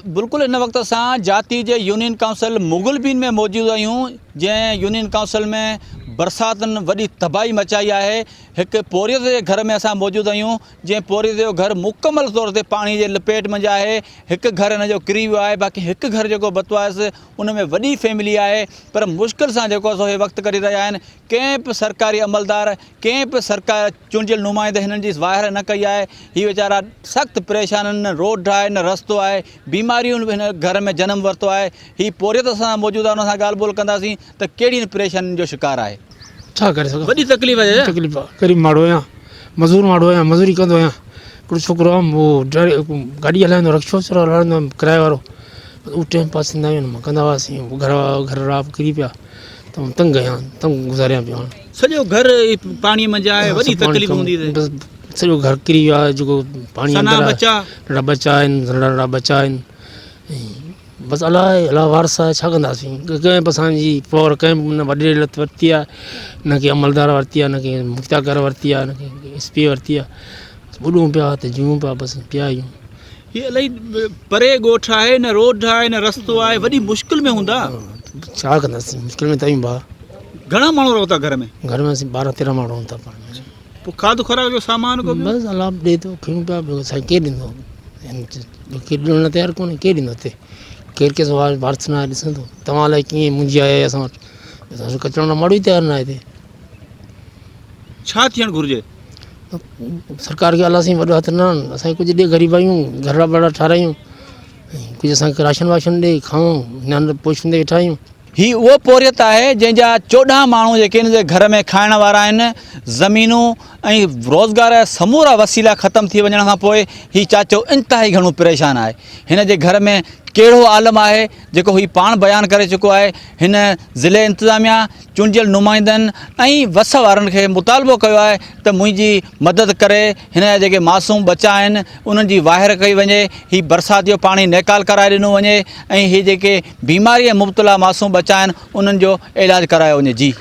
بلڪل هن وقت اسان جاتي جي يونين ڪائونسل مغل بين ۾ موجود آهيون جنهن يونين ڪائونسل ۾ برساتن وڏي تباهي مچائي آهي هڪ پورهيت جي گهر ۾ اسان موجود آهيون جنهن پورهيت جو گهر مڪمل طور تي پاڻي جي لپيٽ منجهه آهي هڪ گهر هن جو ڪري ويو آهي باقي هڪ گهر جيڪو بتو آهي ان ۾ وڏي فيملي آهي پر مشڪل سان جيڪو سو هي وقت ڪڍي رهيا آهن ڪنهن به سرڪاري عملدار ڪنهن به سرڪار چونڊيل نمائندي هنن جي واهر نه ڪئي آهي هي ويچارا سخت پريشان آهن نه روڊ آهي نه رستو آهي بيمارين به هن گهر ۾ جنم ورتو آهي هي پورهيت اسان سان موجود آهي ان سان ڳالهه ٻولهه ڪنداسين ته ڪهڙين پريشانين جو شڪار آهي. ڇا ڪري سگهان وڏي تڪليف آهي چاچا. تڪليف آهي غريب ماڻهو آهيان مزور ماڻهو آهيان مزوري ڪندو آهيان هڪڙو ڇوڪرو آهي اهو گاڏي هلائيندو رڪشو هلائيندو ڪرائي وارو اهو ٽائيم پاس ٿيندا آهيون ڪندا هئاسين گهر گهر وارا به ڪري پيا ته آئون تنگ آهيان تنگ گذاريان پيو هاڻ. سڄو گهر پاڻي منجهه آهي وڏي تڪليف هوندي اٿئي. بس سڄو گهر ڪري ويو آهي جيڪو پاڻي اندر آهي. ٻچا. ننڍا ٻچا آهن ننڍا ننڍا ٻچا آهن بس الله آهي الله وارث آهي ڇا ڪنداسين ڪنهن به اسان جي پور ڪنهن به نه وڏيري لت ورتي آهي نه ڪنهن عملدار ورتي آهي نه ڪنهن مختيارڪار ورتي آهي نه ڪنهن ايس پي ورتي آهي ٻڏون پيا ته جيئون پيا بس پيا آهيون. هي الائي پري ڳوٺ آهي نه روڊ آهي نه رستو آهي وڏي مشڪل ۾ هوندا. ڇا ڪنداسين مشڪل ۾ ته آهيون ڀاء. گهڻا ماڻهو رهو ٿا گهر ۾؟ گهر ۾ اسين 12 13 ماڻهو رهون ٿا پاڻ ۾. پوء کاڌ خوراڪ جو سامان ڪو ٻيو؟ بس الله ڏي ٿو کيون پيا ٻيو سائين ڪير ڏيندو ڪير ڏيڻ لاء تيار ڪونهي ڪير ڏيندو هتي ڪير ڪنهن سان وارث نه آهي ڏسندو توهان الائي ڪيئن منهنجي آئي آهي اسان وٽ اسان وٽ ڪچڙو نه ماڙو ئي تيار نه آهي هتي. ڇا ٿيڻ گهرجي؟ سرڪار کي الله سائين وڏو هٿ نه اسان کي ڪجهه ڏي غريب آهيون گهرڙا بڙا ٺارايون ڪجهه اسان کي راشن واشن ڏي کائون هن هنڌ پوش تي ويٺا آهيون. هي اهو پورهيت آهي جنهن جا 14 ماڻهو جيڪي هن جي گهر ۾ کائڻ وارا آهن زمينون ۽ روزگار جا سمورا وسيلا ختم ٿي وڃڻ کان پوء هي چاچو انتهائي گهڻو پريشان آهي هن جي گهر ۾ ڪهڙو عالم آهي جيڪو هي پاڻ بيان ڪري چڪو آهي هن ضلعي انتظاميا چونڊيل نمائندن ۽ وس وارن کي مطالبو ڪيو آهي ته منهنجي مدد ڪري هن جا جيڪي معصوم ٻچا آهن انهن جي واهر ڪئي وڃي هي برسات جو پاڻي نيڪال ڪرائي ڏنو وڃي ۽ هي جيڪي بيماري ۾ مبتلا معصوم ٻچا آهن انهن جو علاج ڪرايو وڃي جي.